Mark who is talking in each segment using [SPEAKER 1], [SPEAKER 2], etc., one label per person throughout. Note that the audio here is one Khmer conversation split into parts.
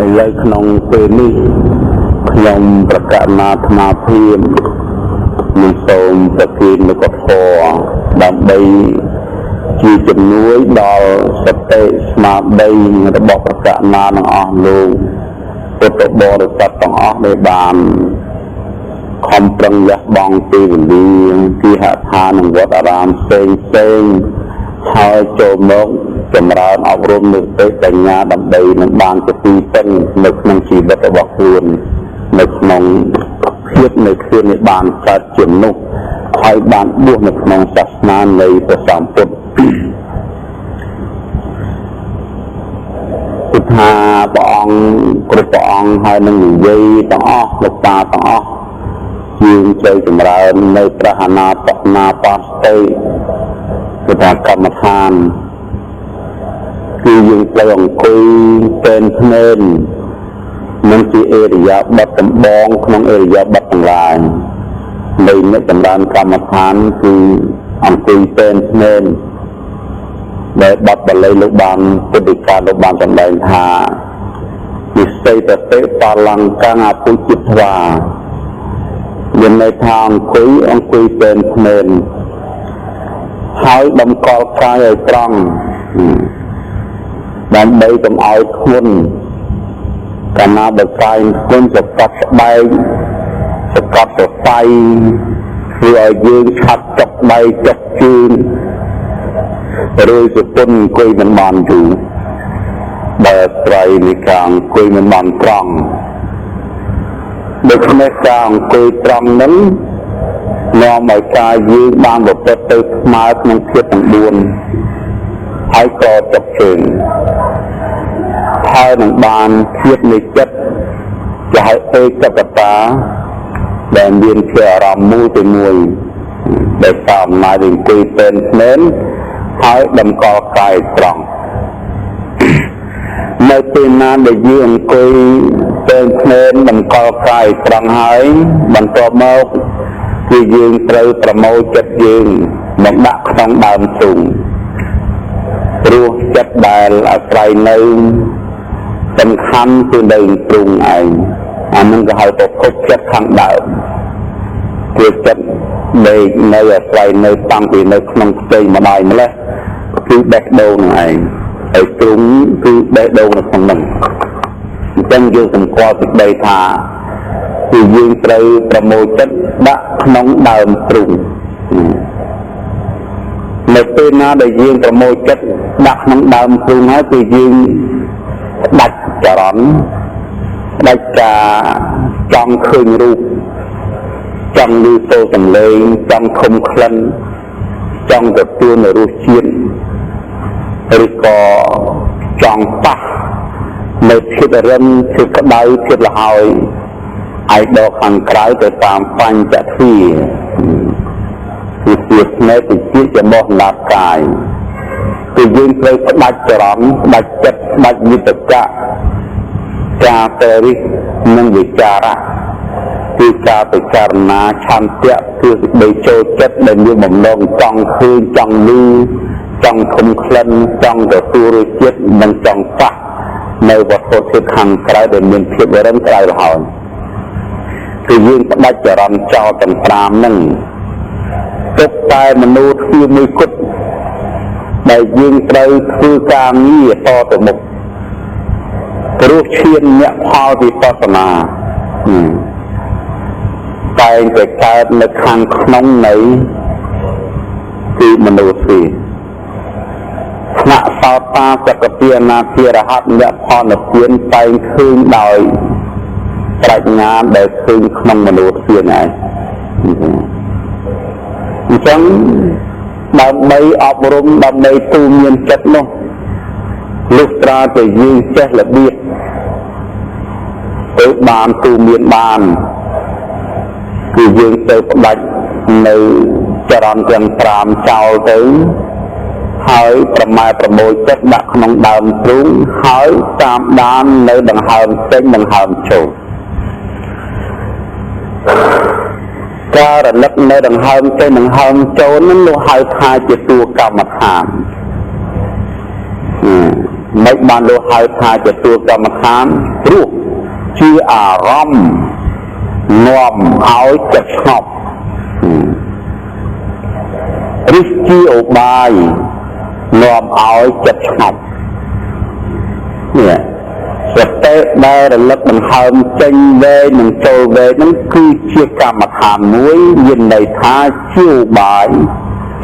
[SPEAKER 1] ឥឡូវក្នុងពេលនេះខ្ញុំប្រកាសណាអាត្មាភាពនឹងសូមប្រគិននូវធម៌ដើម្បីជាជំនួយដល់សតិស្មារតីរបស់ប្រកាសណាទាំងអស់លោកពុទ្ធបរិស័ទទាំងអស់ដែលបានខំប្រឹងលះបង់ពេលវេលាគេហដ្ឋាននិងវត្តអារាមផ្សេងផ្សេងហើយចូលមកចម្រើនអប់រំនូវសតិបញ្ញាដើម្បីនឹងបានជាទីពឹងនៅក្នុងជីវិតរបស់ខ្លួននៅក្នុងភាពនៃខ្លួននេះបានកើតជាមនុស្សហើយបានបួសនៅក្នុងសាសនានៃព្រះសម្ពុទ្ធគឺថាព្រះអង្គគ្រប់ព្រះអង្គហើយនឹងនិយាយទាំងអស់លោកតាទាំងអស់យើងត្រូវចម្រើននៅព្រះអានាបនាបស្តិគឺថាកម្មដ្ឋានគឺយើងត្រូវអង្គុយពេនភ្នែននឹងជាអរិយាបថដំបងក្នុងអរិយាបថទាំងឡាយនៃអ្នកចម្រើនកម្មដ្ឋានគឺអង្គុយពេនភ្នែនដែលបទបាលីលោកបានពុទ្ធិកាលោកបានសម្ដែងថានិស័យតតិបលង្កាំងអពុជិត្វាមានន័យថាអង្គុយពេនភ្នែនហើយតម្កល់កាយឲ្យត្រង់ដើម្បីកុំឲ្យធ្ងន់កាលណាបើកាយធ្ងន់សកត់ស្បែកសកត់សរសៃធ្វើឲ្យយើងឆាប់ចុកដៃចុកជើងឬសពុនអង្គុយមិនបានយូរបើត្រៃនៃការអង្គុយមិនបានត្រង់ដូច្នេះការអង្គុយត្រង់នឹងនាំឲ្យកាយយើងបានប្រព្រឹត្តទៅស្មើក្នុងធាតុទាំង4ហើយក៏ចុកជើងហើយនឹងបានធាតុនៃចិត្តគេហៅឯកកតាដែលមានជាអារម្មណ៍មួយទៅមួយដែលតាមអំណាចអង្គុយពេនភ្នែនហើយតម្កល់កាយត្រង់នៅពេលណាដែលយើងអង្គុយពេនភ្នែនតម្កល់កាយត្រង់ហើយបន្ទាប់មកគឺយើងត្រូវប្រមូលចិត្តយើងមកដាក់ក្នុងដើមទ្រូងព្រោះចិត្តដែលអាស្រ័យនៅសំខាន់គឺនៅទ្រូងឯងអានឹងគេហៅថាភពចិត្តខាងដើមគឺចិត្តដេកនៅអាស្រ័យនៅតាំងពីនៅក្នុងផ្ទៃម្ដាយម្លេះគឺបេះដូងនឹងឯងហើយទ្រូងគឺបេះដូងនៅក្នុងនឹងអញ្ចឹងយើងសម្គាល់សេចក្តីថាគឺយើងត្រូវប្រមូលចិត្តដាក់ក្នុងដើមទ្រូងនៅពេលណាដែលយើងប្រមូលចិត្តដាក់ក្នុងដើមទ្រូងហើយគឺយើងដាច់ចរន្តដាច់ការចង់ឃើញរូបចង់ឮសូរសំឡេងចង់ធំក្លិនចង់ទទួលនូវរសជាតិឬក៏ចង់ប៉ះនៅភាពរឹងភាពក្តៅភាពល្ហើយឯដកខាងក្រៅទៅតាមបញ្ចទ្វាគឺជាភ្នែកតិចច្រមុះឡាបកាយគឺយើងត្រូវផ្ដាច់ចរន្តផ្ដាច់ចិត្តផ្ដាច់វិតកៈការបរិសនិងវិចារៈគឺការពិចារណាឆន្ទៈគឺសេចក្តីចូលចិត្តដែលមានបំណងចង់ឃើញចង់ឮចង់ធំក្លិនចង់ទទួលរសជាតិនិងចង់ប៉ះនៅវត្ថុធាតុខាងក្រៅដែលមានភាពរឹងក្តៅល្ហើយគឺយើងផ្ដាច់ចរន្តចោលទាំង5ហ្នឹងទុកតែមនុស្សទ្វាមួយគត់ដែលយើងត្រូវធ្វើការងារតទៅមុខព្រោះឈានមគ្គផលវិបស្សនាតែងតែកើតនៅខាងក្នុងនៃគឺមនុស្សទ្វាថ្នាក់សោតាសកតិអនាគារហតមគ្គផលនិព្វានតែងឃើញដោយប្រាជ្ញាដែលឃើញក្នុងមនុស្សទ្វាឯងអញ្ចឹងដើម្បីអប់រំដើម្បីទូមានចិត្តនោះលុះត្រាតែយើងចេះរបៀបទៅបានទូមានបានគឺយើងទៅផ្ដាច់នៅចរន្តទាំង5ចោលទៅហើយប្រម៉ែប្រមូលចិត្តដាក់ក្នុងដើមទ្រូងហើយតាមដាននៅដង្ហើមចេញដង្ហើមចូលការរលឹកនៅដង្ហើមចេញដង្ហើមចូលនឹងលោកហៅថាជាតួកម្មដ្ឋានមិនបានលោកហៅថាជាតួកម្មដ្ឋាន រសជាអារម្មណ៍នាំឲ្យចិត្តស្ងប់ឬជាឧបាយនាំឲ្យចិត្តស្ងប់នេះសតិដែលរលឹកដង្ហើមចេញវែងនិងចូលវែងហ្នឹងគឺជាកម្មដ្ឋានមួយមានន័យថាជាឧបាយ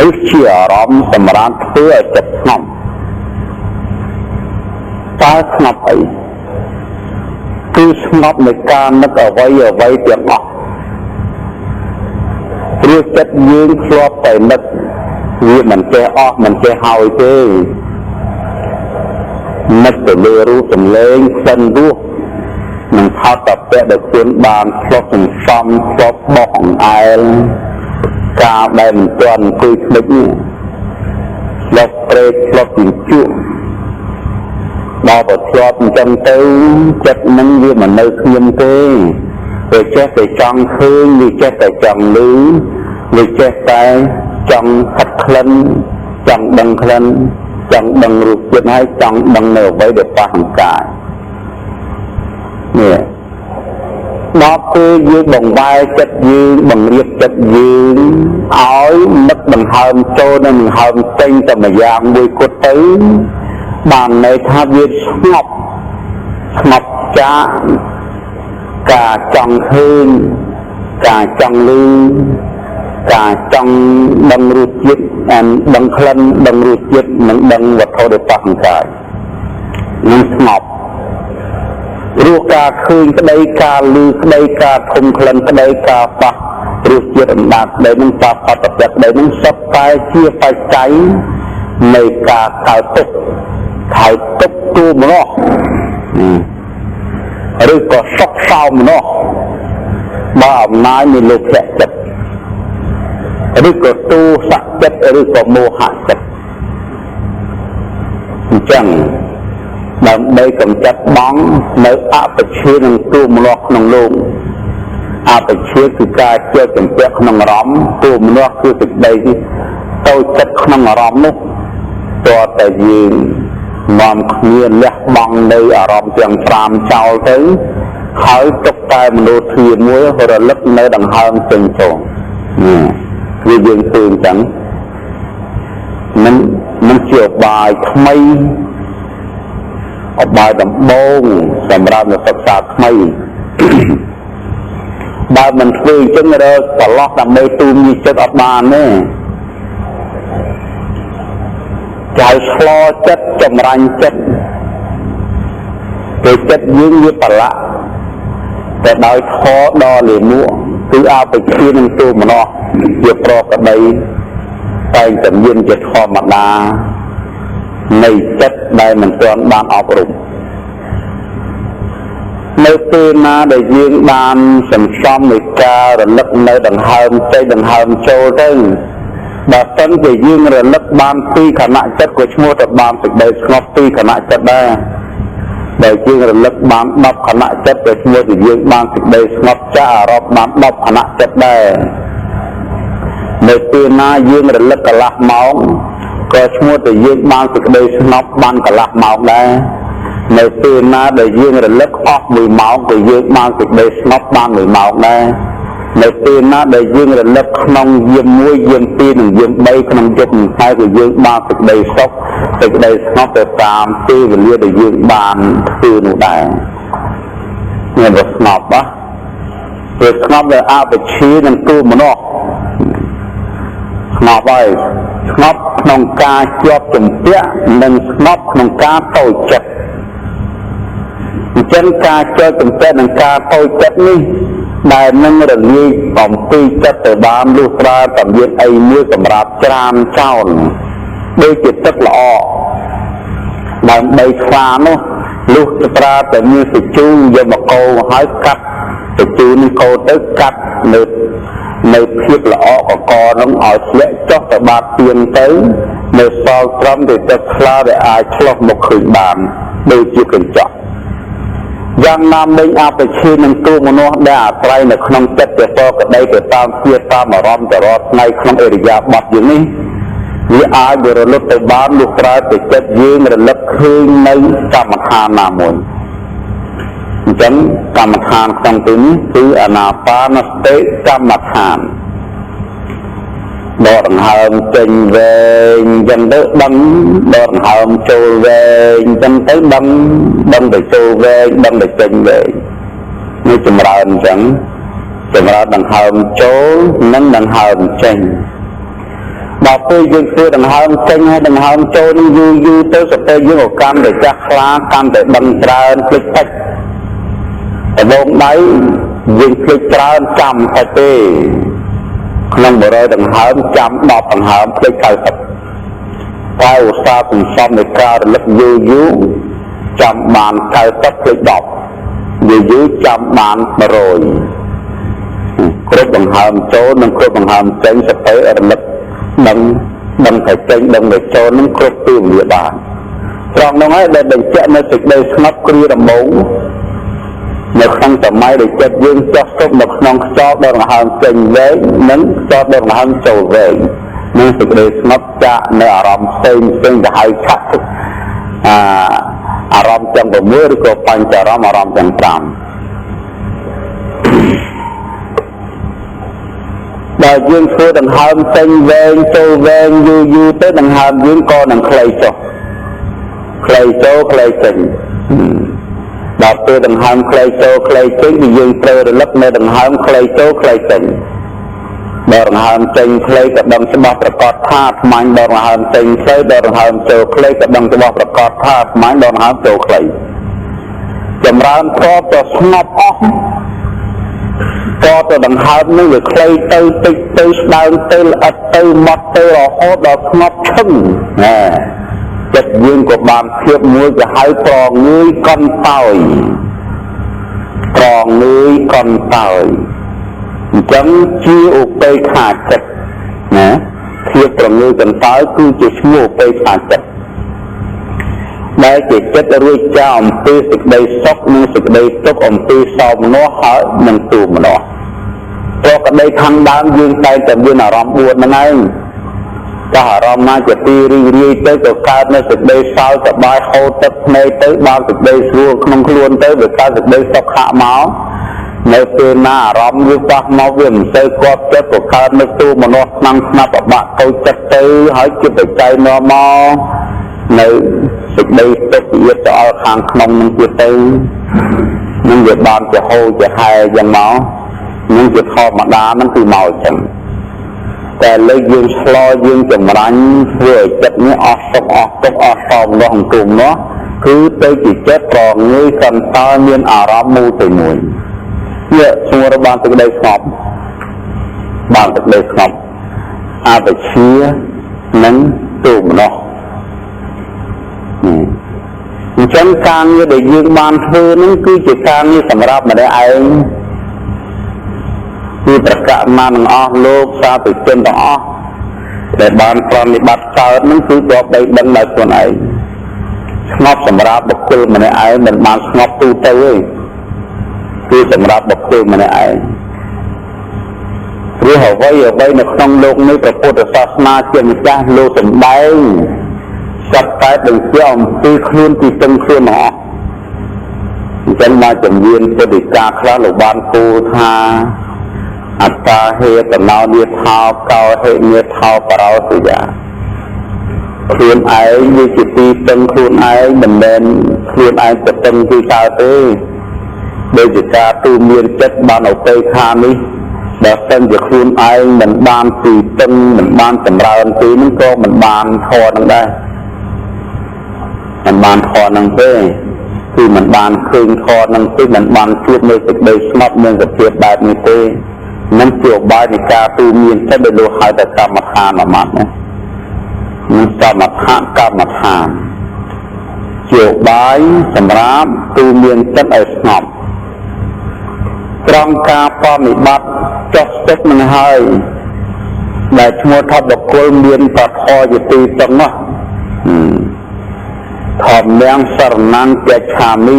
[SPEAKER 1] ឬជាអារម្មណ៍សម្រាប់ធ្វើឲ្យចិត្តស្ងប់តើស្ងប់អីគឺស្ងប់នៃការនឹកអ្វីអ្វីទាំងអស់ព្រោះចិត្តយើងធ្លាប់តែនឹកវាមិនចេះអស់មិនចេះហើយទេនឹកទៅលើរូបសម្លេងក្លិនរសនិងផតពៈដែលខ្លួនបានធ្លាប់សន្សំធ្លាប់បោះអង្អែលកាលដែលមិនទាន់អង្គុយភ្លេចនេះធ្លាប់ព្រេកធ្លាប់ជញ្ជក់ដល់បើធ្លាប់អញ្ចឹងទៅចិត្តនឹងវាមិននៅខ្ញុំទេវាចេះតែចង់ឃើញវាចេះតែចង់ឮវាចេះតែចង់ហិតក្លិនចង់ដឹងក្លិនចង់ដឹងរូបជាតិហើយចង់ដឹងនៅអ្វីដែលប៉ះក្នុងកាយនេះដល់ពេលយើងបង្វែរចិត្តយើងបង្រៀបចិត្តយើងឲ្យនឹកដង្ហើមចូលនិងដង្ហើមចេញតែម្យ៉ាងមួយគត់ទៅបានន័យថាវាស្ងប់ស្ងប់ចាកការចង់ឃើញការចង់ឮការចង់ដឹងរសជាតិដឹងក្លិនដឹងរសជាតិនិងដឹងវត្ថុដែលប៉ះក្នុងកាយនឹងស្ងប់ព្រោះការឃើញក្តីការឮក្តីការធំក្លិនក្តីការប៉ះរសជាតិអណ្ដាតក្តីនឹងប៉ះបតពៈក្តីនឹងសុទ្ធតែជាបច្ច័យនៃការកើតទុក្ខហើយទុក្ខទូមនោះឬក៏សុខសោមនោះបើអំណាចនៃលោភៈចិត្តឬក៏ទូសៈចិត្តឬក៏មោហៈចិត្តអញ្ចឹងដើម្បីកម្ចាត់បងនៅអបជានឹងទូមនោះក្នុងលោកអបជាគឺការជាចម្ពាក់ក្នុងអារម្មណ៍ទូមនោះគឺសេចក្តីតូចចិត្តក្នុងអារម្មណ៍នោះតើតែយើងនាំគ្នាលះបង់នៅអារម្មណ៍ទាំង5ចោលទៅហើយទុកតែមនោធិមួយរលឹកនៅដង្ហើមចេញចូលនេះវាយើងធ្វើអញ្ចឹងនឹងជាឧបាយថ្មីឧបាយដំបូងសម្រាប់អ្នកសិក្សាថ្មីបើមិនធ្វើអញ្ចឹងរកប្រឡោះដើម្បីទូមញចិត្តអត់បានទេចៅឆ្លោចិត្តចម្រាញ់ចិត្តពេលចិត្តយើងវាប្រឡាក់តែដោយខដល់លាមកគឺអបជានឹងទូមនោះជាប្រកដីតែងតែមានជាធម្មតានៃចិត្តដែលមិនទាន់បានអប់រំនៅពេលណាដែលយើងបានសន្សំនៃការរលឹកនៅដង្ហើមចេញដង្ហើមចូលទៅបើសិនជាយើងរលឹកបានពីខណៈចិត្តក៏ឈ្មោះទៅបានសេចក្តីស្ងប់ពីខណៈចិត្តដែរដែលយើងរលឹកបាន10ខណៈចិត្តក៏ឈ្មោះជាយើងបានសេចក្តីស្ងប់ចាអារម្មណ៍បាន10ខណៈចិត្តដែរនៅពេលណាយើងរលឹកកន្លះម៉ោងក៏ឈ្មោះទៅយើងបានសេចក្តីស្ងប់បានកន្លះម៉ោងដែរនៅពេលណាដែលយើងរលឹកអស់1ម៉ោងក៏យើងបានសេចក្តីស្ងប់បាន1ម៉ោងដែរនៅពេលណាដែលយើងរលឹកក្នុងយាម1យាម2និងយាម3ក្នុងយប់ថ្ងៃក៏យើងបានសេចក្តីសុខសេចក្តីស្ងប់ទៅតាមពេលវេលាដែលយើងបានធ្វើនោះដែរនេះវាស្ងប់ហ៎វាស្ងប់ដោយអបជានិងទូមនោះស្ងប់ហើយស្ងប់ក្នុងការជាប់ជំពាក់និងស្ងប់ក្នុងការតូចចិត្តអញ្ចឹងការជាប់ជំពាក់និងការតូចចិត្តនេះដែលនឹងរលាយអំពីចិត្តទៅបានលុះត្រាតែមានអីមួយសម្រាប់ច្រានចោលដូចជាទឹកល្អដើម្បីខ្លានោះលុះត្រាតែមានសាជូរយកមកកូរហើយកាត់សាជូរនេះកូរទៅកាត់នៅភាពល្អកកនឹងឲ្យធ្លាក់ចុះទៅបាតទៀងទៅនៅសល់ត្រឹមតែទឹកខ្លាដែលអាចឆ្លុះមកឃើញបានដូចជាកញ្ចក់យ៉ាងណាមិញអបជានឹងទូមនុស្សដែលអាស្រ័យនៅក្នុងចិត្តទៅក្តីទៅតាមជាតាមអារម្មណ៍ទៅរាល់ថ្ងៃក្នុងអរិយាបថយើងនេះវាអាចវារលត់ទៅបានលុះត្រាតែចិត្តយើងរលឹកឃើញនៅកម្មដ្ឋានណាមួយ ញ្ចឹងកម្មដ្ឋានក្នុងទីនេះគឺអានាបានសតិកម្មដ្ឋានដកដង្ហើមចេញវែងអញ្ចឹងទៅដឹងដកដង្ហើមចូលវែងអញ្ចឹងទៅដឹងដឹងទៅចូលវែងដឹងទៅចេញវែងនេះចម្រើនអញ្ចឹងចម្រើនដង្ហើមចូលនិងដង្ហើមចេញដល់ពេលយើងធ្វើដង្ហើមចេញហើយដង្ហើមចូលនឹងយូរយូរទៅសតិយើងក៏កាន់តែចាស់ខ្លាកាន់តែដឹងច្រើនភ្លេចតិចដបងដៃយើងភ្លេចច្រើនចាំតែទេក្នុង100ដង្ហើមចាំ10ដង្ហើមភ្លេច90តែឧស្សាហ៍សន្សំនៃការរលឹកយូរយូរចាំបាន90ភ្លេច10យូរយូរចាំបាន100គ្រប់ដង្ហើមចូលនិងគ្រប់ដង្ហើមចេញសតិរលឹកដឹងដឹងតែចេញដឹងតែចូលនឹងគ្រប់ពេលវេលាបានត្រង់នោះហើយដែលបញ្ជាក់នៅសេចក្តីស្ងប់គ្រាដំបូងនៅក្នុងសម័យដែលចិត្តយើងចោះសុបនៅក្នុងខ្យល់ដង្ហើមចេញវែងនិងខ្យល់ដង្ហើមចូលវែងនិងសេចក្តីស្ងប់ចាក់នៅអារម្មណ៍ផ្សេងផ្សេងទៅហើយឆាក់អារម្មណ៍ទាំង6ឬក៏បញ្ចអារម្មណ៍អារម្មណ៍ទាំង5ដល់យើងធ្វើដង្ហើមចេញវែងចូលវែងយូរយូរទៅដង្ហើមយើងក៏នឹងខ្លីចុះខ្លីចូលខ្លីចេញដល់ពេលដង្ហើមខ្លីចូលខ្លីចេញគឺយើងត្រូវរលឹកនៅដង្ហើមខ្លីចូលខ្លីចេញដល់ដង្ហើមចេញខ្លីក៏ដឹងច្បាស់ប្រកបថាអាត្មាដល់ដង្ហើមចេញខ្លីដល់ដង្ហើមចូលខ្លីក៏ដឹងច្បាស់ប្រកបថាអាត្មាដល់ដង្ហើមចូលខ្លីចម្រើនតបទៅស្ងប់អស់តទៅដង្ហើមនឹងវាខ្លីទៅតិចទៅស្ដើងទៅល្អិតទៅម៉ត់ទៅរហូតដល់ស្ងប់ឈឹងណែចិត្តយើងក៏បានភាពមួយទៅហើយប្រងើយកន្តើយប្រងើយកន្តើយអញ្ចឹងជាឧបេក្ខាចិត្តណាភាពប្រងើយកន្តើយគឺជាឈ្មោះឧបេក្ខាចិត្តដែលជាចិត្តរួចចាកអំពីសេចក្តីសុខនិងសេចក្តីទុក្ខអំពីសោមនស្សហើយនិងទោមនស្សព្រោះក្តីខាងដើមយើងតែងតែមានអារម្មណ៍4ហ្នឹងឯងក៏អារម្មណ៍ណាជាទីរីករាយទៅក៏កើតនៅសេចក្តីសោយសប្បាយហូរទឹកភ្នែកទៅបានសេចក្តីស្រួលក្នុងខ្លួនទៅវាកើតសេចក្តីសុខៈមកនៅពេលណាអារម្មណ៍វាប៉ះមកវាមិនសូវគាប់ចិត្តក៏កើតនៅទូមនោខ្លាំងស្នាប់អបាក់កូចចិត្តទៅហើយជាបច្ច័យនាំមកនៅសេចក្តីទុក្ខវិទ្យាទៅឲ្យខាងក្នុងនឹងទៀតទៅនឹងវាបានជាហូរជាហែយ៉ាងមកនឹងជាធម្មតានឹងគឺមកអញ្ចឹងតែលើកយើងឆ្លោយើងចម្រាញ់ធ្វើឲ្យចិត្តនេះអស់សុខអស់ទុក្ខអស់សោមនោះអង្គមនោះគឺទៅជាចិត្តប្រងើយកន្តើយមានអារម្មណ៍មួយទៅមួយនេះស្ងួរបានសេចក្តីស្ងប់បានសេចក្តីស្ងប់អវិជ្ជានិងទោមនស្សអញ្ចឹងការងារដែលយើងបានធ្វើនឹងគឺជាការងារសម្រាប់ម្នាក់ឯងគឺប្រកាសណានឹងអស់លោកសាធុជនទាំងអស់ដែលបានប្រណិប័តកើតនឹងគឺគប្បីដឹងដោយខ្លួនឯងស្ងប់សម្រាប់បុគ្គលម្នាក់ឯងមិនបានស្ងប់ទូទៅទេគឺសម្រាប់បុគ្គលម្នាក់ឯងព្រោះអ្វីអ្វីនៅក្នុងលោកនេះព្រះពុទ្ធសាសនាជាម្ចាស់លោកសម្ដែងសត្វតែបញ្ជាក់អំពីខ្លួនទីពឹងខ្លួនមកអស់អញ្ចឹងមកជំនាញពុទ្ធិកាខ្លះលោកបានគូថាអត្តាហេតណោនិថោកោហេនិថោបរោសយាខ្លួនឯងវាជាទីពឹងខ្លួនឯងមិនមែនខ្លួនឯងទៅពឹងទីកើតទេដោយជាការទូមានចិត្តបានឧបេក្ខានេះបើសិនជាខ្លួនឯងមិនបានទីពឹងមិនបានចម្រើនទីនឹងក៏មិនបានធម៌នឹងដែរមិនបានធម៌នឹងទេគឺមិនបានឃើញធម៌នឹងទេមិនបានជួបនៅសេចក្តីស្ងប់មានសភាពបែបនេះទេនឹងជាឧបាយនៃការទូមានចិត្តដែលលោកហៅថាកម្មដ្ឋានអមតណានឹងកម្មដ្ឋានកម្មដ្ឋានជាឧបាយសម្រាប់ទូមានចិត្តឲ្យស្ងប់ត្រង់ការបប្រតិបត្តិចុះចិត្តនឹងហើយដែលឈ្មោះថាបុគ្គលមានបធរជាទីពឹងនោះធម្មំសរណង្កិច្ឆាមិ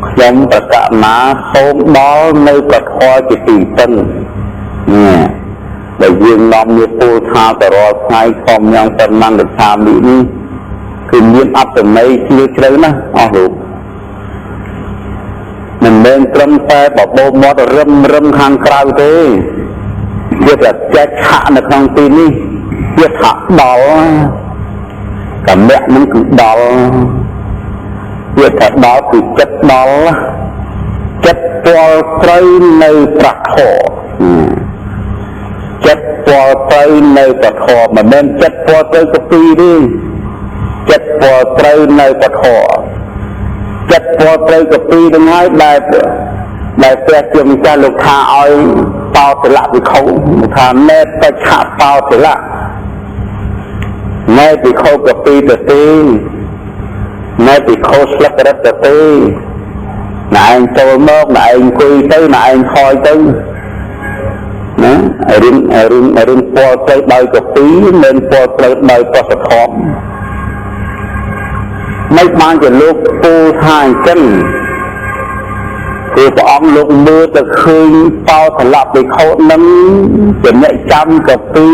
[SPEAKER 1] ខ្ញុំប្រកាសណាសូមដល់នៅប្រធរជាទីពឹងនេះដែលយើងនាំគ្នាពោលថាទៅរាល់ថ្ងៃធម្មំសរណង្កិច្ឆាមិនេះគឺមានអត្ថន័យជ្រាលជ្រៅណាស់អស់លោក មិនមែនត្រឹមតែបបោមាត់រឹមរឹមខាងក្រៅទេវាតែចេះឆាក់នៅក្នុងទីនេះវាថាដល់កម្មៈនឹងគឺដល់វាថាដល់គឺចិត្តដល់ចិត្តពលត្រូវនៅប្រធរចិត្តពលត្រូវនៅពធមិនមែនចិត្តពលត្រូវកពីទេចិត្តពលត្រូវនៅពធចិត្តពលត្រូវកពីនឹងហើយដែលព្រះជាម្ចាស់លោកថាឲ្យបោទលៈវិខុថាណែបច្ឆៈបោទលៈណែវិខុកពីទៅទេណែវិខុស្លឹករឹតទៅទេណែឯងចូលមកណែឯងអង្គុយទៅណែឯងថយទៅណារិនរិនរិនពលត្រូវដោយកពីមិនពលត្រូវដោយប្រសធមមិនបានជាលោកពូថាអញ្ចឹងគឺព្រះអង្គលោកមើលទៅឃើញបោទលៈភិក្ខុនឹងជាអ្នកចាំកពី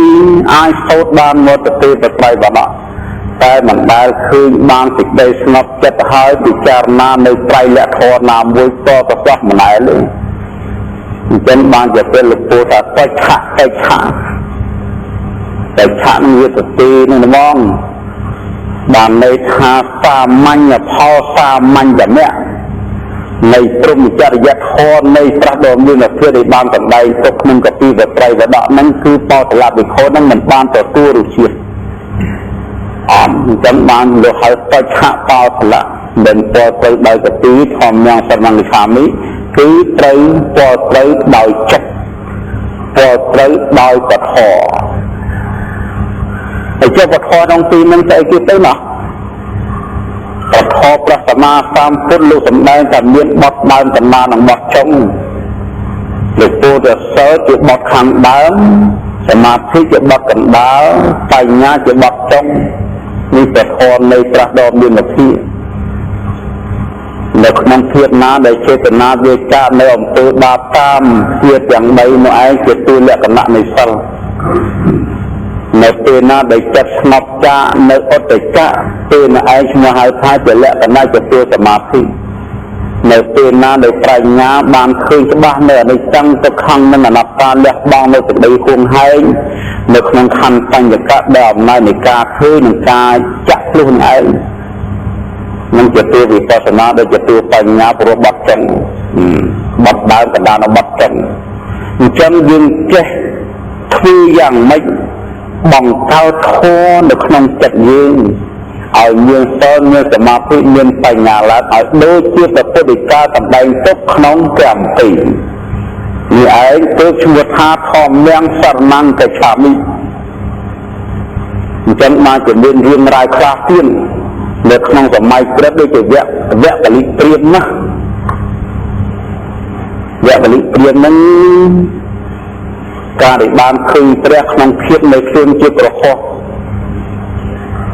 [SPEAKER 1] អាចសូត្របានមកទៅទេបត្រៃបដកតែមិនដែលឃើញបានសេចក្តីស្ងប់ចិត្តហើយពិចារណានៅត្រៃលក្ខធម៌ណាមួយតទៅសោះមិនដែលទេអញ្ចឹងបានជាពេលលោកពូថាបច្ឆៈបច្ឆៈបច្ឆៈនឹងវាទៅទីនឹងហ្មងបានន័យថាសាមញ្ញផលសាមញ្ញមគ្គនៃព្រហ្មចរិយធម៌នៃព្រះដ៏មានភាពដែលបានសម្ដែងទុកក្នុងកពីវត្រៃវដកហ្នឹងគឺបោទលភិក្ខុហ្នឹងមិនបានទទួលរសជាតិអមអញ្ចឹងបានលោកហៅបច្ឆៈបោទលៈមិនពលត្រូវដោយកពីធម្មយ៉ាងសរណងឆាមិគឺត្រូវពលត្រូវដោយចិត្តពលត្រូវដោយកធម៌ហើយចុះពធក្នុងទីហ្នឹងស្អីគេទៅណោះពធព្រះសម្មាសម្ពុទ្ធលោកសម្ដែងថាមានបទដើមកណ្ដាលនិងបទចុងលោកពោធិសិលជាបទខាងដើមសមាធិជាបទកណ្ដាលបញ្ញាជាបទចុងនេះពធនៃព្រះដ៏មានភាពនៅក្នុងភាពណាដែលចេតនាវាចានៅអំពើបាបតាមភាពទាំង3នោះឯងជាទូលក្ខណៈនៃសិលនៅពេលណាដែលចិត្តស្ងប់ចាកនៅឧត្តចៈពេលនោះឯងឈ្មោះហៅថាជាលក្ខណៈជាទូសមាធិនៅពេលណាដែលប្រាជ្ញាបានឃើញច្បាស់នៅអនិច្ចំទុក្ខំនិងអនត្តាលះបង់នៅសេចក្តីហួងហែងនៅក្នុងខណ្ឌបញ្ញកៈដែលអំណាចនៃការឃើញនិងការចាក់ភ្លុះនឹងឯងនឹងជាទូវិបស្សនាដែលជាទូបញ្ញាព្រោះបត់ចឹងបត់ដើមកណ្ដាលបត់ចឹងអញ្ចឹងយើងចេះធ្វើយ៉ាងម៉េចបង្កើតធម៌នៅក្នុងចិត្តយើងឲ្យមានសិលមានសមាធិមានបញ្ញាឡើងឲ្យដូចជាព្រះពុទ្ធដីកាសម្ដែងទុកក្នុងគម្ពីរនេះឯងទើបឈ្មោះថាធម្មំសរណង្គច្ឆាមិអញ្ចឹងបានជាមានរឿងរ៉ាវខ្លះទៀតនៅក្នុងសម័យព្រឹកដូចជាវគ្គបលិព្រាមណាវគ្គបលិព្រាមហ្នឹងការដែលបានឃើញព្រះក្នុងភាពនៃខ្លួនជាប្រហោះ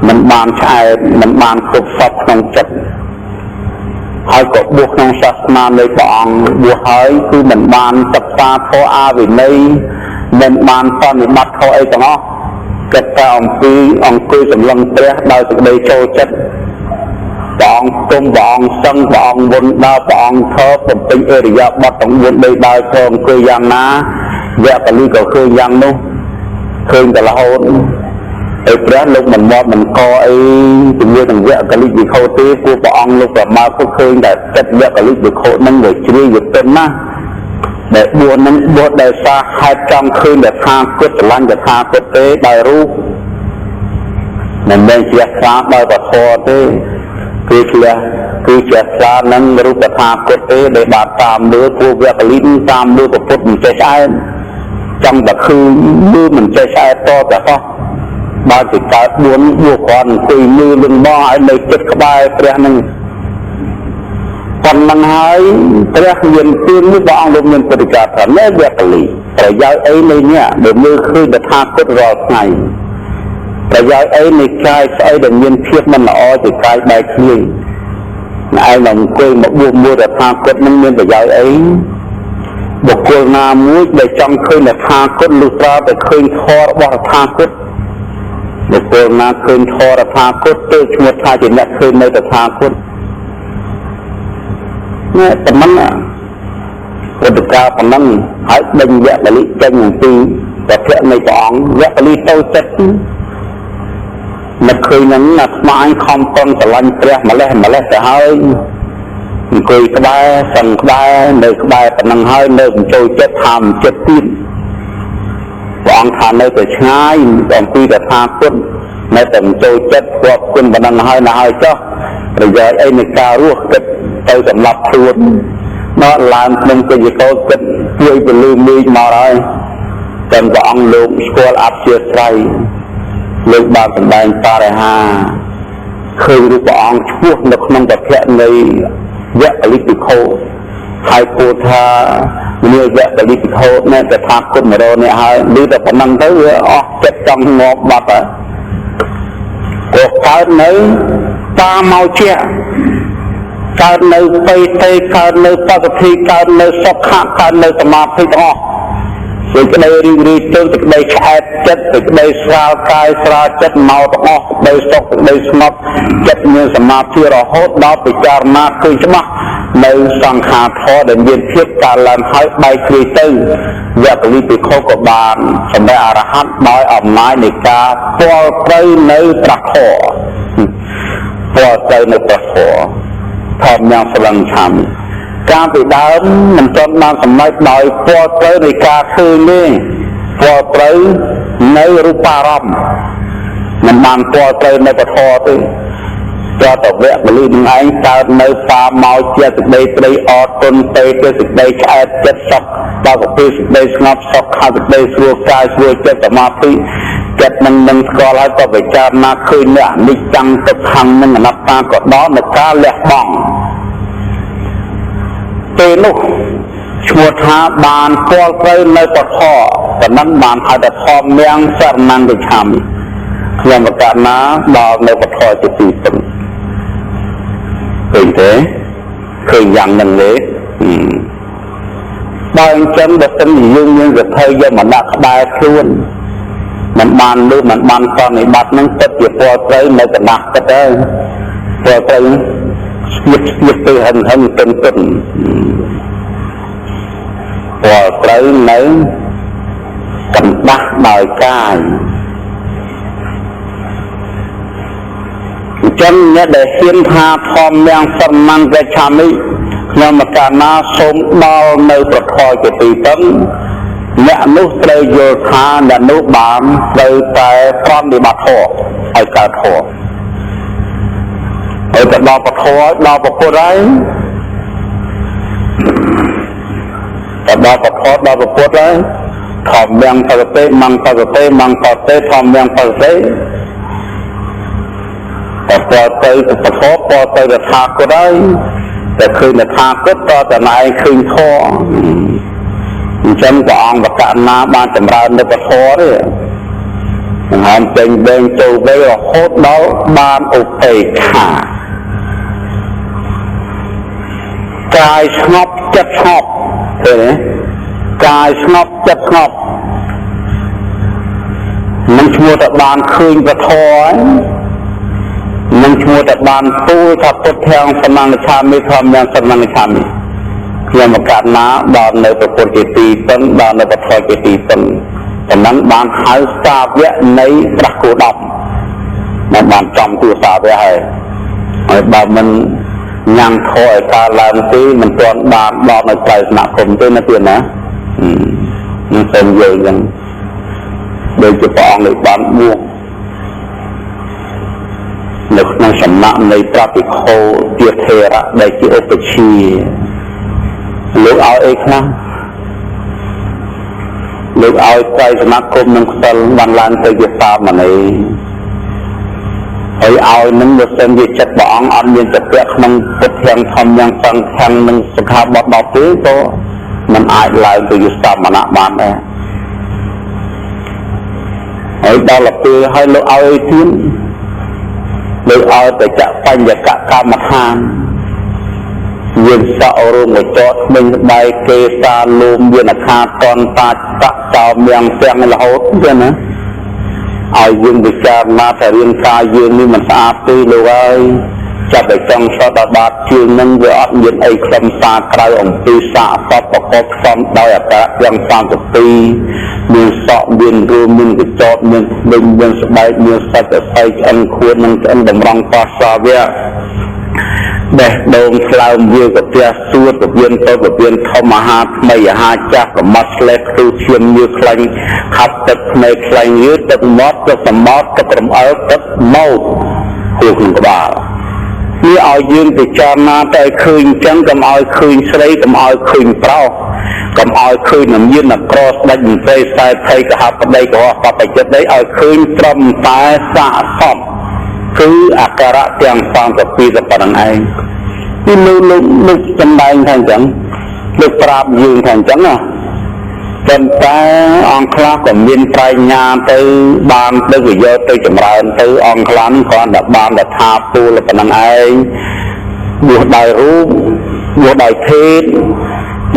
[SPEAKER 1] មិនបានឆ្អែតមិនបានគ្រប់សពក្នុងចិត្តហើយក៏បួសក្នុងសាសនានៃព្រះអង្គបួសហើយគឺមិនបានសិក្សាធម៌អាវិន័យមិនបានបប្រតិបត្តិធម៌អីទាំងអស់គិតតែអំពីអង្គុយសម្លឹងព្រះដោយសេចក្តីចូលចិត្តព្រះអង្គគុំព្រះអង្គសឹងព្រះអង្គវុនដល់ព្រះអង្គធរបំពេញអរិយាបថទាំង4បីដើរធរអង្គុយយ៉ាងណាវគ្គលីក៏ឃើញយ៉ាងនោះឃើញតែរហូតហើយព្រះលោកមិនមាត់មិនកអីជាមួយនឹងវគ្គលិវិខោទេព្រោះព្រះអង្គលោកប្រមាទឃើញតែចិត្តវគ្គលិវិខោនឹងវាជ្រាយវាទិនណាដែលបួសនឹងបួសដោយសារហេតុចង់ឃើញតថាគតស្រឡាញ់តថាគតទេដោយរូបមិនមែនជាខ្លាដោយពធទេគឺជាខ្លានឹងរូបតថាគតទេដែលបានតាមមើលព្រោះវគ្គលិតាមមើលពុទ្ធមិនចេះឆ្អែតចង់តែឃើញមើលមិនចេះឆ្អែតតតែសោះបើជាកើត4បួសគ្រាន់អង្គុយមើលលឹងមកឲ្យនៅចិត្តក្បែរព្រះនឹងប៉ុណ្ណឹងហើយព្រះមានទាននេះព្រះអង្គលោកមានពុទ្ធិកាថាណែវគ្គលីប្រយោជន៍អីនៃនេះដែលមើលឃើញតថាគតរាល់ថ្ងៃប្រយោជន៍អីនៃកាយស្អីដែលមានភាពមិនល្អជាកាយបែកគ្នាឯងមកអង្គុយមកបួសមួយតថាគតនឹងមានប្រយោជន៍អីបុគ្គលណាមួយដែលចង់ឃើញតថាគតលុះត្រាតែឃើញធម៌របស់តថាគតបុគ្គលណាឃើញធម៌តថាគតទើបឈ្មោះថាជាអ្នកឃើញនៅតថាគតនេះតែមិន ពុទ្ធកាលប៉ុណ្ណឹងហើយដេញវគ្គលិចេញអំពីពធៈនៃព្រះអង្គវគ្គលិទៅចិត្តនឹកឃើញនឹងអាត្មាអញខំប្រឹងស្រឡាញ់ព្រះម្លេះម្លេះទៅហើយអង្គុយក្បែរសឹងក្បែរនៅក្បែរប៉ុណ្ណឹងហើយនៅបញ្ចូលចិត្តថាមិនចិត្តទៀតព្រះអង្គថានៅតែឆ្ងាយអំពីតថាគតនៅតែបញ្ចូលចិត្តគប់គុណប៉ុណ្ណឹងហើយណាហើយចុះប្រយោជន៍អីនៃការរស់គិតទៅសម្រាប់ខ្លួនមកឡើងក្នុងកិច្ចកោគិតជួយពលឺមេឃមកហើយតែព្រះអង្គលោកស្គាល់អព្យាស្រ័យលោកបានសម្ដែងបរិហាឃើញរូបព្រះអង្គឈ្មោះនៅក្នុងពធៈនៃវគ្គលិភិក្ខុហើយគួរថានាវគ្គលិភិក្ខុនេះតថាគត100នាក់ហើយឬតែប៉ុណ្ណឹងទៅវាអស់ចិត្តចង់ងាប់បាត់ហើយក៏កើតនៅតាមមកជាកើតនៅបេតិកើតនៅបសុទ្ធិកើតនៅសុខៈកើតនៅសមាធិទាំងអស់សេចក្តីរីករាយទៅសេចក្តីឆ្អែតចិត្តសេចក្តីស្រាលកាយស្រាលចិត្តមកទាំងអស់សេចក្តីសុខសេចក្តីស្ងប់ចិត្តមានសមាធិរហូតដល់ពិចារណាឃើញច្បាស់នៅសង្ខារធម៌ដែលមានភាពកើតឡើងហើយបែកគ្រាយទៅវគ្គលិភិក្ខុក៏បានសម្រេចអរហន្តដោយអំណាចនៃការពាល់ត្រូវនៅព្រះធម៌ពាល់ត្រូវនៅព្រះធម៌ធម្មយ៉ាងស្រឡឹងឆាំកាលពីដើមមិនទាន់បានសម្រេចដោយពាល់ត្រូវនៃការឃើញទេពាល់ត្រូវនៅរូបារម្មណ៍មិនបានពាល់ត្រូវនៅពធទេចតវៈបលិនឹងឯងកើតនៅបាមកជាសេចក្តីត្រីអត់ទុនទេសេចក្តីឆ្អែតចិត្តសុខដល់ប្រភេទសេចក្តីស្ងប់សុខខសេចក្តីស្រួលកាយស្រួលចិត្តសមាធិចិត្តនឹងស្គាល់ហើយក៏ពិចារណាឃើញនៅអនិច្ចំទុក្ខំនិងអនត្តាក៏ដល់នៅការលះបង់ពេលនោះឈ្មោះថាបានពាល់ត្រូវនៅពធប៉ុណ្ណឹងបានហៅថាធម្មំសរណង្គឆាមិខ្ញុំបកណាដល់នៅពធជាទីពឹងឃើញទេឃើញយ៉ាងនឹងទេបើអញ្ចឹងបើសិនជាយើងមានសភៅយកមកដាក់ក្បែរខ្លួនមិនបានលើមិនបានតនិបត្តិនឹងពិតជាពាល់ត្រូវនៅកណ្ដាស់ពិតហើយពាល់ត្រូវស្គៀបស្គៀបទៅហឹងហឹងទិនទិនពាល់ត្រូវនៅកណ្ដាស់ដោយកាយអញ្ចឹងអ្នកដែលហ៊ានថាធម្មំសរណង្គឆាមិខ្ញុំមកកាលណាសូមដល់នៅប្រធរជាទីពឹងអ្នកនោះត្រូវយល់ថាអ្នកនោះបានត្រូវតែប្រតិបត្តិធម៌ឲ្យកើតធម៌ហើយទៅដល់ពធដល់ពុទ្ធហើយទៅដល់ពធដល់ពុទ្ធហើយធម្មំបរទេមង្គបរទេមង្គបរទេធម្មំបរទេតែពរទៅពធពរទៅតថាគតហើយតែឃើញតថាគតតតែឯងឃើញធម៌អញ្ចឹងព្រះអង្គបកណាបានចម្រើននៅពធទេបង្ហាញចេញវែងចូលវែងរហូតដល់បានឧបេក្ខាកាយស្ងប់ចិត្តស្ងប់ឃើញទេកាយស្ងប់ចិត្តស្ងប់នឹងឈ្មោះតែបានឃើញពធហើយនឹងឈ្មោះតែបានទូលថាពុទ្ធាំសមង្គឆាមិធម្មំសមង្គឆាមិខ្ញុំបកណាដល់នៅពុទ្ធជាទីពឹងដល់នៅពធជាទីពឹងប៉ុណ្ណឹងបានហៅសាវកនៃព្រះគោដមមិនបានចំគូសាវកហើយហើយបើមិនញ៉ាំងខឲ្យកើតឡើងទេមិនទាន់បានដល់នៅក្រៅសមាគមទេណាទៀតណានឹងសូមយល់យ៉ាងដូចជាព្រះអង្គនេះបានបួសនៅក្នុងសំណាក់នៃព្រះភិក្ខុទាថេរៈដែលជាឧបជាលោកឲ្យអីខ្លះលោកឲ្យក្រៅសមាគមនឹងខ្សិលបានឡើងទៅជាសាមណេរហើយឲ្យនឹងបើសិនជាចិត្តព្រះអង្គអត់មានសពៈក្នុងពុទ្ធាំធម្មយ៉ាងសង្ឃាំនិងសិក្ខាបទដល់ទេក៏មិនអាចឡើងទៅជាសាមណៈបានដែរហើយដល់ពេលហើយលោកឲ្យអីទៀតលោកឲ្យទៅចបញ្ញកកម្មដ្ឋានយើងសក់រោងកញ្ចក់ថ្មិញស្បែកគេសាលូមមានអាខាតនតាចតចោមៀងទាំងរហូតចឹងណាឲ្យយើងពិចារណាថារាងកាយយើងនេះមិនស្អាតទេលោកអើយ ចាប់ឲ្យចង់សតដល់បាតជើងនឹងវាអត់មានអីខ្លឹមសារក្រៅអំពីសាកសពប្រកបផ្សំដោយអការទាំង32មានសក់មានរួមមានកញ្ចក់មានធ្មេញមានស្បែកមានសាច់សៃឆ្អឹងខួននិងឆ្អឹងតម្រង់ប៉សាវៈបេះដូងថ្លើមវាកាពះសួតពវៀនតូចពវៀនធំអាហារថ្មីអាហារចាស់ប្រមាត់ស្លេះខ្ទុះឈាមញើសខ្លាញ់ខាប់ទឹកភ្នែកខ្លាញ់យឺតទឹកមាត់ទឹកសមុទ្រទឹករំអិលទឹកម៉ោតហួសក្នុងក្បាលនេះឲ្យយើងពិចារណាតែឃើញចឹងកុំឲ្យឃើញស្រីកុំឲ្យឃើញប្រុសកុំឲ្យឃើញនមានអក្រស្ដេចមន្ត្រីខ្សែថៃកហបតីកហបបចិត្តដីឲ្យឃើញត្រឹមតែសាកសពគឺអការៈទាំង32តែប៉ុណ្្នឹងឯងនេះលោកលោកលោកសម្ដែងថាអញ្ចឹងលោកប្រាប់យើងថាអញ្ចឹងណាប៉ុន្តែអង្គខ្លះក៏មានប្រាជ្ញាទៅបានទៅវាយកទៅចម្រើនទៅអង្គខ្លះគ្រាន់តែបានតែថាពូលប៉ុណ្្នឹងឯងបួសដោយរូបបួសដោយភេទ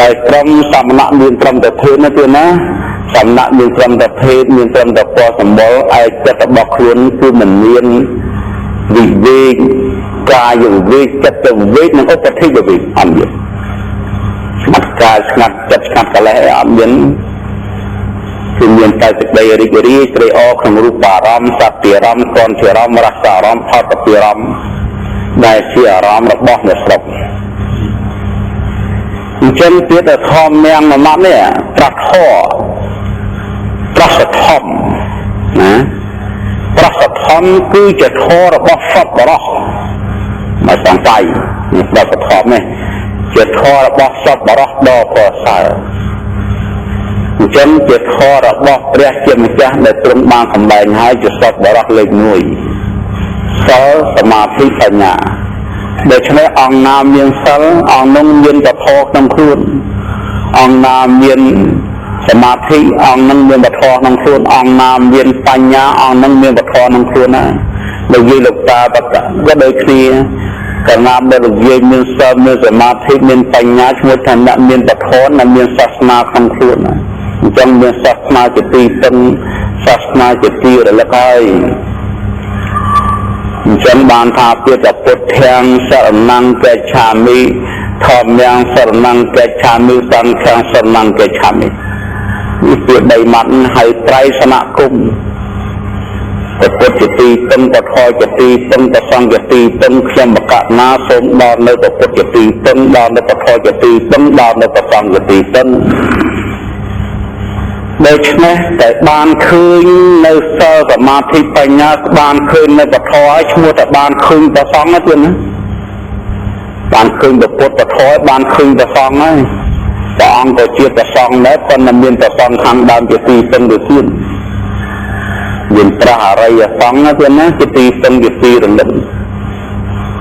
[SPEAKER 1] ដោយត្រឹមសមណៈមានត្រឹមតែភេទណាទៀតណាសមណៈមានត្រឹមតែភេទមានត្រឹមតែពណ៌សម្បុរឯចិត្តរបស់ខ្លួនគឺមិនមានវិវេកកាយវិវេកចិត្តវិវេកនិងឧបធិវិវេកអត់មានស្ងាត់កាយស្ងាត់ចិត្តស្ងាត់កលេសអត់មានគឺមានតែសេចក្តីរីករាយត្រេកអរក្នុងរូបអារម្មណ៍សត្វអារម្មណ៍កនអារម្មណ៍រសអារម្មណ៍ផតអារម្មណ៍ដែលជាអារម្មណ៍របស់អ្នកស្រុកអញ្ចឹងទៀតធម្មយ៉ាងមួយម៉ាត់នេះត្រាស់ធម៌ត្រាស់ធម្មណាត្រាស់ធម្មគឺជាធម៌របស់សត្វបរោះមកសង្ស័យនេះត្រាស់ធម្មនេះជាធម៌របស់សត្វបរោះដ៏ប្រសើរអញ្ចឹងជាធម៌របស់ព្រះជាម្ចាស់ដែលទ្រង់បានសម្ដែងហើយជាសត្វបរោះលេខ1សិលសមាធិបញ្ញាដូច្នេះអង្គណាមានសិលអង្គនោះមានពធក្នុងខ្លួនអង្គណាមានសមាធិអង្គនឹងមានពធក្នុងខ្លួនអង្គណាមានបញ្ញាអង្គនឹងមានពធក្នុងខ្លួនណាលោកយាយលោកតាក៏ដូចគ្នាកាលណាបើលោកយាយមានសិលមានសមាធិមានបញ្ញាឈ្មោះថាអ្នកមានពធនិងមានសាសនាក្នុងខ្លួនណាអញ្ចឹងមានសាសនាជាទីពឹងសាសនាជាទីរលឹកហើយអញ្ចឹងបានថាពាក្យពុទ្ធាំសរណង្កិច្ឆាមិធម្មំសរណង្កិច្ឆាមិសង្ឃំសរណង្កិច្ឆាមិនេះពាក្យបីម៉ាត់ហើយត្រៃសនគមពុទ្ធជាទីពឹងពធជាទីពឹងប្រសង្ឃជាទីពឹងខ្ញុំបកណាសូមដល់នៅពុទ្ធជាទីពឹងដល់នៅពធជាទីពឹងដល់នៅប្រសង្ឃជាទីពឹងដូច្នេះតែបានឃើញនៅសិលសមាធិបញ្ញាបានឃើញនៅពធហើយឈ្មោះតែបានឃើញប្រសង្ឃណាទៀតណាបានឃើញពុទ្ធពធហើយបានឃើញប្រសង្ឃហើយព្រះអង្គក៏ជាប្រសង្ឃដែរប៉ុន្តែមានប្រសង្ឃខាងដើមជាទីពឹងដូចទៀតមានព្រះអរិយសង្ឃណាទៀតណាជាទីពឹងជាទីរលឹក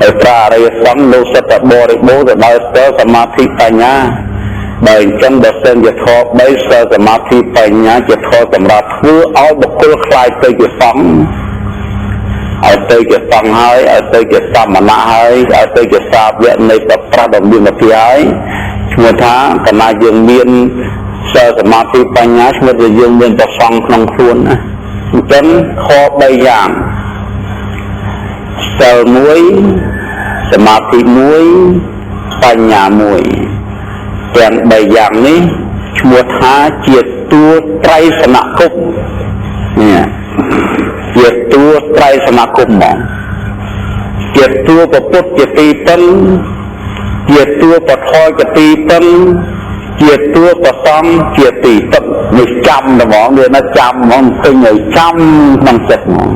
[SPEAKER 1] ហើយព្រះអរិយសង្ឃលោកសិតតែបរិបូរណ៍ទៅដោយសិលសមាធិបញ្ញាបើអញ្ចឹងបើសិនជាធម៌3សិលសមាធិបញ្ញាជាធម៌សម្រាប់ធ្វើឲ្យបុគ្គលក្លាយទៅជាសង្ឃឲ្យទៅជាសង្ឃហើយឲ្យទៅជាសមណៈហើយឲ្យទៅជាសាវកនៃប្រប្រាស់ដ៏មានមតិហើយឈ្មោះថាកាលណាយើងមានសិលសមាធិបញ្ញាឈ្មោះថាយើងមានប្រសង្ឃក្នុងខ្លួនណាអញ្ចឹងធម៌3យ៉ាងសិល1សមាធិ1បញ្ញា1ទាំង3យ៉ាងនេះឈ្មោះថាជាតួត្រៃសនគមនេះជាតួត្រៃសនគមហ្មងជាតួពុទ្ធជាទីពឹងជាតួពធជាទីពឹងជាតួប្រសង្ឃជាទីពឹងនេះចាំហ្មងវាណាចាំហ្មងពេញឲ្យចាំក្នុងចិត្តហ្មង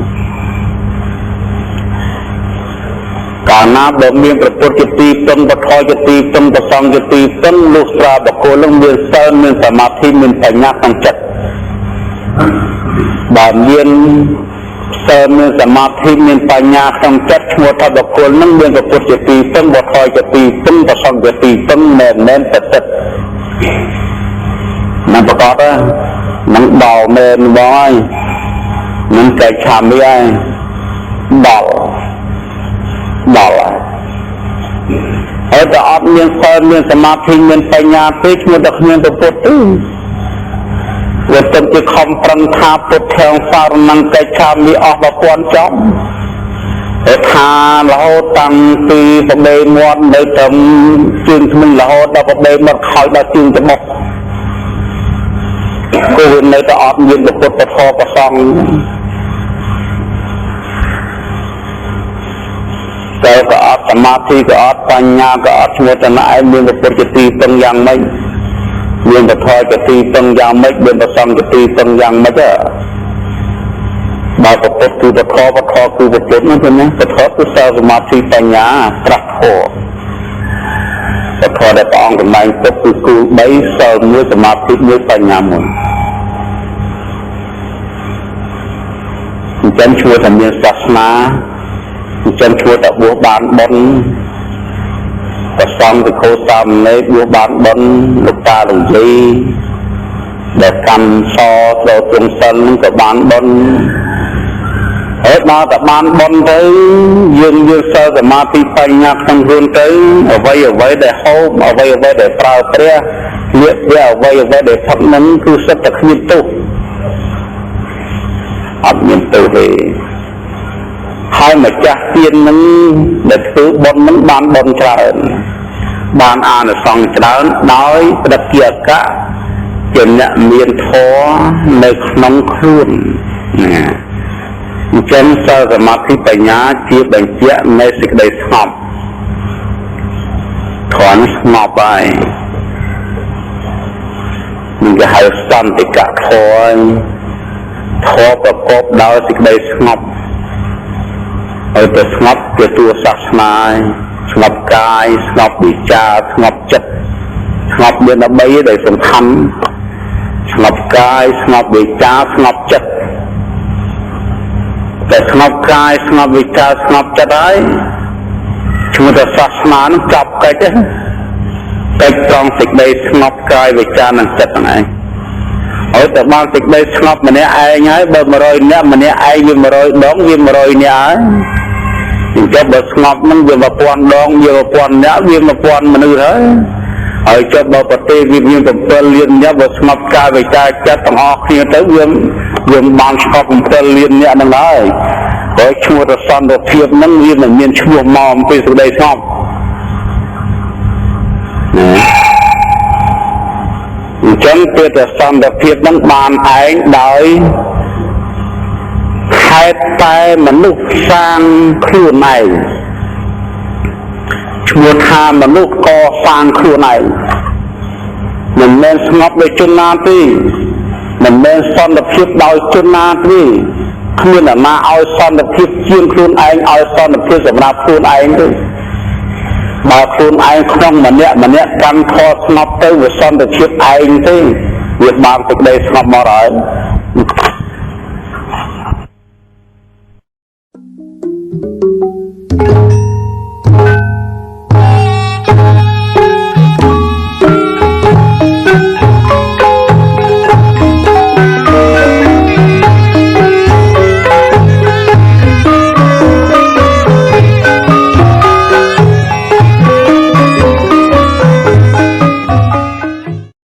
[SPEAKER 1] កាលណាបើមានព្រះពុទ្ធជាទីពឹងពធជាទីពឹងប្រសង្ឃជាទីពឹងលុះត្រាបុគ្គលនឹងមានសិលមានសមាធិមានបញ្ញាក្នុងចិត្តបើមានសិលមានសមាធិមានបញ្ញាក្នុងចិត្តឈ្មោះថាបុគ្គលនឹងមានព្រះពុទ្ធជាទីពឹងពធជាទីពឹងប្រសង្ឃជាទីពឹងមែនមែនពិតពិតនឹងប្រកបនឹងដល់មែនបងហើយនឹងតែឆាមីហើយដល់ដល់ហើយតែអត់មានសិលមានសមាធិមានបញ្ញាទេឈ្មោះតែគ្មានពុទ្ធទេវាទៅជាខំប្រឹងថាពុទ្ធាំសារណង្កិច្ឆាមិអស់1000ចំ ថារហូតតាំងពីប្របេមាត់នៅត្រឹមជើងធ្មេញរហូតដល់ប្របេមាត់ខោចដល់ជើងច្បុក គឺវានៅតែអត់មានពុទ្ធពធប្រសង តែក៏អត់ សមាធិក៏អត់ បញ្ញាក៏អត់ ឈ្មោះតណឯងមានពុទ្ធជាទីពឹងយ៉ាងម៉េច មានពធជាទីពឹងយ៉ាងម៉េច មានប្រសងជាទីពឹងយ៉ាងម៉េច? បើពុទ្ធគឺពធ ពធគឺពុទ្ធ នោះទេណា។ ពធគឺសិល សមាធិ បញ្ញា ត្រាស់ធម៌។ ពធដែលព្រះអង្គសម្ដែងទុកគឺគូ3 សិល1 សមាធិ1 បញ្ញា1។ អញ្ចឹងឈ្មោះថាមានសាសនា អញ្ចឹងឈ្មោះថាបួសបានបុណ្យ ប្រសំវិខោសាមណេរបួសបានបុណ្យ លោកតាលោកយាយដែលកម្មសត្រូវទ្រង់សិលនឹងក៏បានបុណ្យហើយ។ ដល់តែបានបុណ្យទៅ យើងយើងសិល សមាធិ បញ្ញាក្នុងខ្លួនទៅ អ្វីអ្វីដែលហូប អ្វីអ្វីដែលប្រើព្រះលៀបព្រះ អ្វីអ្វីដែលផឹកនឹង គឺសិតតែគ្មានទោស អត់មានទោសទេ។ ហើយម្ចាស់ទាននឹងដែលធ្វើបុណ្យនឹងបានបុណ្យច្រើន បានអានិសង្សច្រើន ដោយប្រតិអកៈជាអ្នកមានធម៌នៅក្នុងខ្លួនណា។ អញ្ចឹងសិល សមាធិ បញ្ញាជាបញ្ជាក់នៃសេចក្តីស្ងប់ ធម៌ស្ងប់ហើយ នឹងគេហៅសន្តិកធម៌ ធម៌ប្រកបដោយសេចក្តីស្ងប់ ហើយទៅស្ងប់ជាតួសាសនា ស្ងប់កាយ ស្ងប់វិចារ ស្ងប់ចិត្ត។ ស្ងប់មាន13ដែលសំខាន់ ស្ងប់កាយ ស្ងប់វិចារ ស្ងប់ចិត្ត។ តែស្ងប់កាយ ស្ងប់វិចារ ស្ងប់ចិត្តហើយ ឈ្មោះថាសាសនានឹងចប់កិច្ច កិច្ចត្រង់សេចក្តីស្ងប់កាយ វិចារ និងចិត្តហ្នឹងឯង។ ហើយតែបានសេចក្តីស្ងប់ម្នាក់ឯងហើយ បើ100នាក់ម្នាក់ឯងវា100ដង វា100នាក់ហើយ។ អញ្ចឹងបើស្ងប់ហ្នឹងវា1000ដង វា1000នាក់ វា1000មនុស្សហើយ។ ហើយចុះបើប្រទេសវាមាន7លាននាក់ បើស្ងប់កាយវិចារចិត្តទាំងអស់គ្នាទៅ វាបានស្ងប់7លាននាក់ហ្នឹងហើយ។ ហើយឈ្មោះទៅសន្តិភាពហ្នឹងវាមិនមានឈ្មោះមកអំពីសេចក្តីស្ងប់ណា។ អញ្ចឹងពេលតែសន្តិភាពហ្នឹងបានឯងដោយហេតុតែមនុស្សសាងខ្លួនឯង ឈ្មោះថាមនុស្សកសាងខ្លួនឯង មិនមែនស្ងប់ដោយជនណាទេ មិនមែនសន្តិភាពដោយជនណាទេ។ គ្មានអាណាឲ្យសន្តិភាពជាងខ្លួនឯង ឲ្យសន្តិភាពសម្រាប់ខ្លួនឯងទេ។ បើខ្លួនឯងក្នុងម្នាក់ម្នាក់កាន់ធម៌ស្ងប់ទៅ វាសន្តិភាពឯងទេ វាបានសេចក្តីស្ងប់មកហើយ។